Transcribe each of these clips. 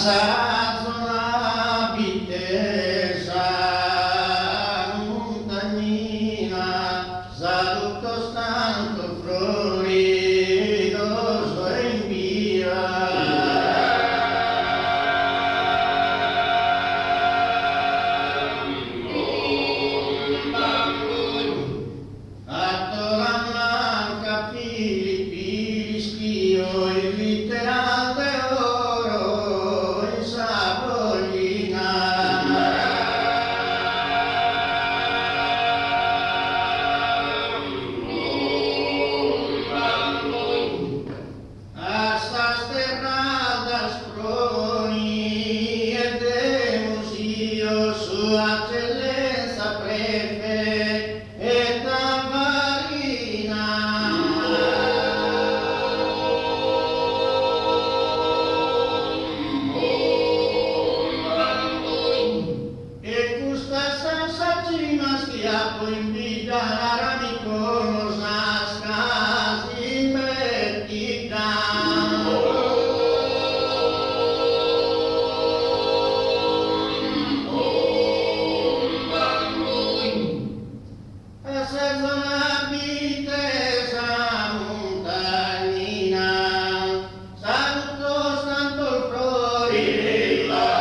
sa zona bittesa muntagnina salutos tantu froridos e in bia. A tola manca Filippi l'ischio in litteras de oro in sa foglina. A sas terradas Proni e de Musio sua eccellenza prefe Eta Farina. E custas san sas cimas chi apo in bidda narami como sas ch'as in Berchidda. A sa zona bittesa muntagnina salutos tantos froridos.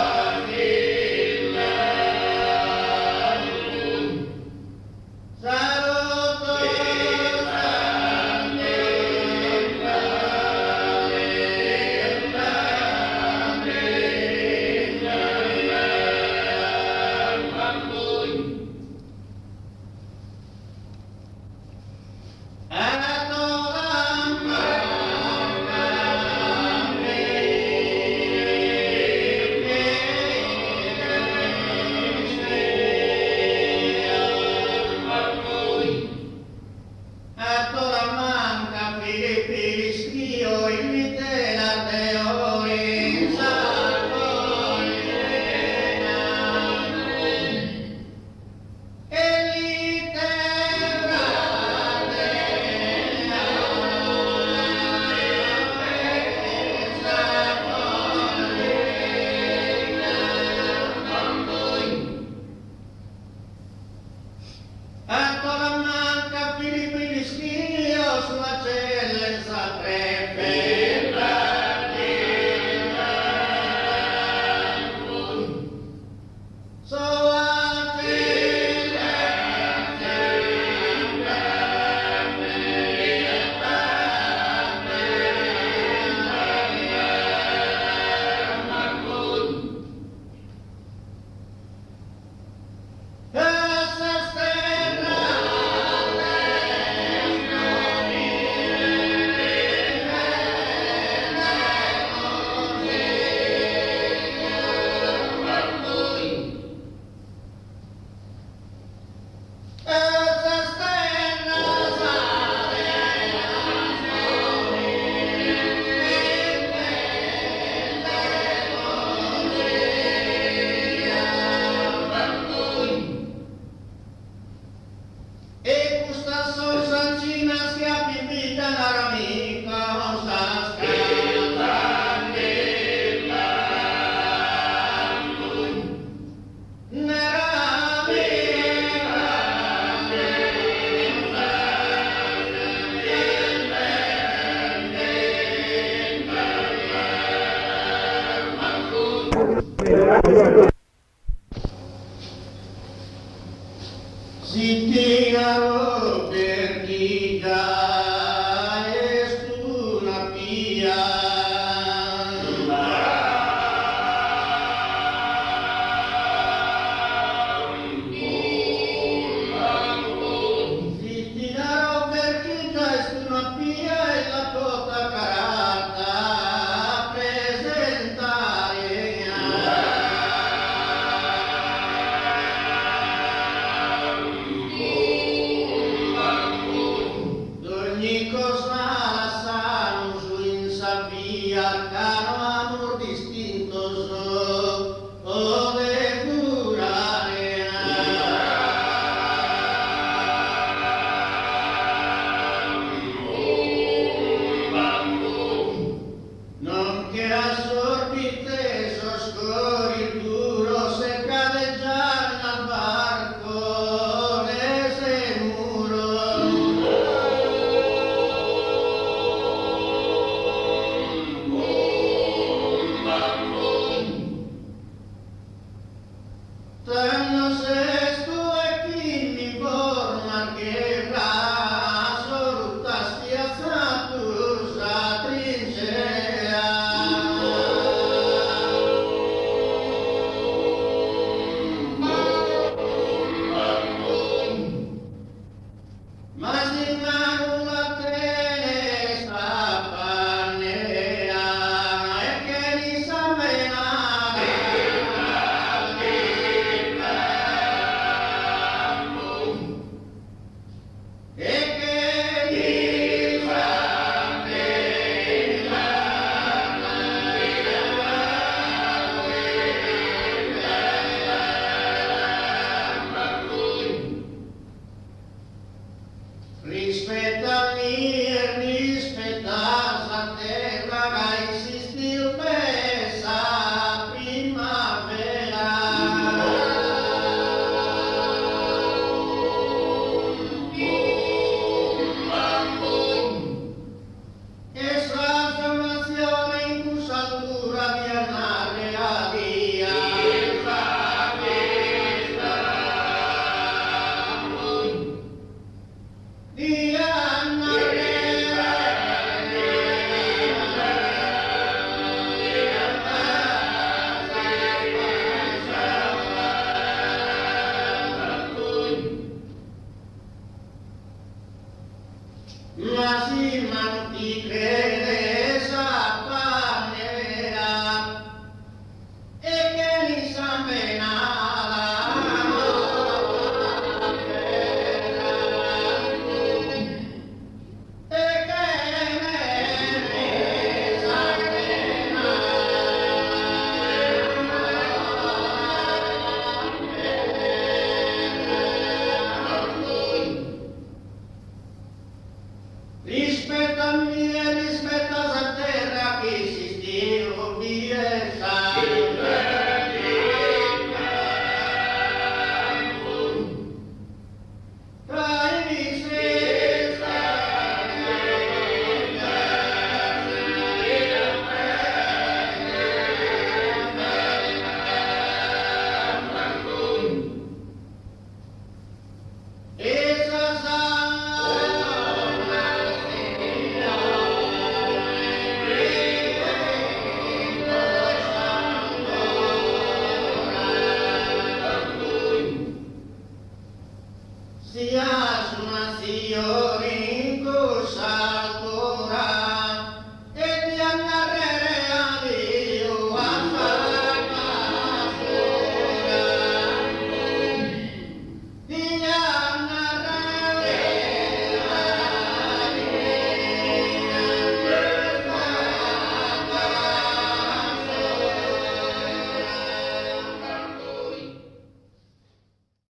A tola manca Filippi l'iscrio in litteras de oro in sa foglina. A tola manca Filippi l'iscrio sua eccellenza prefe. E custas son sas cimas chi apo in bidda narami cosas Si ti naro Berchidda est una pia. Si ti naro Berchidda est una pia e la poto a carta presentare. Dogni cosa lassamus in sa via ca no amus distintos o de furare. Non che a sos bittesos. mie rispetta sa terra ca esistiu b'est sa primavera. E sa sonazione in cussa altura diat narrer adia. Diat narrer. Ma si non ti credes a panera e chen'insambenada e chen'insambenada. Rispetta a mie, rispetta sa terra chi s'istiu bi est sa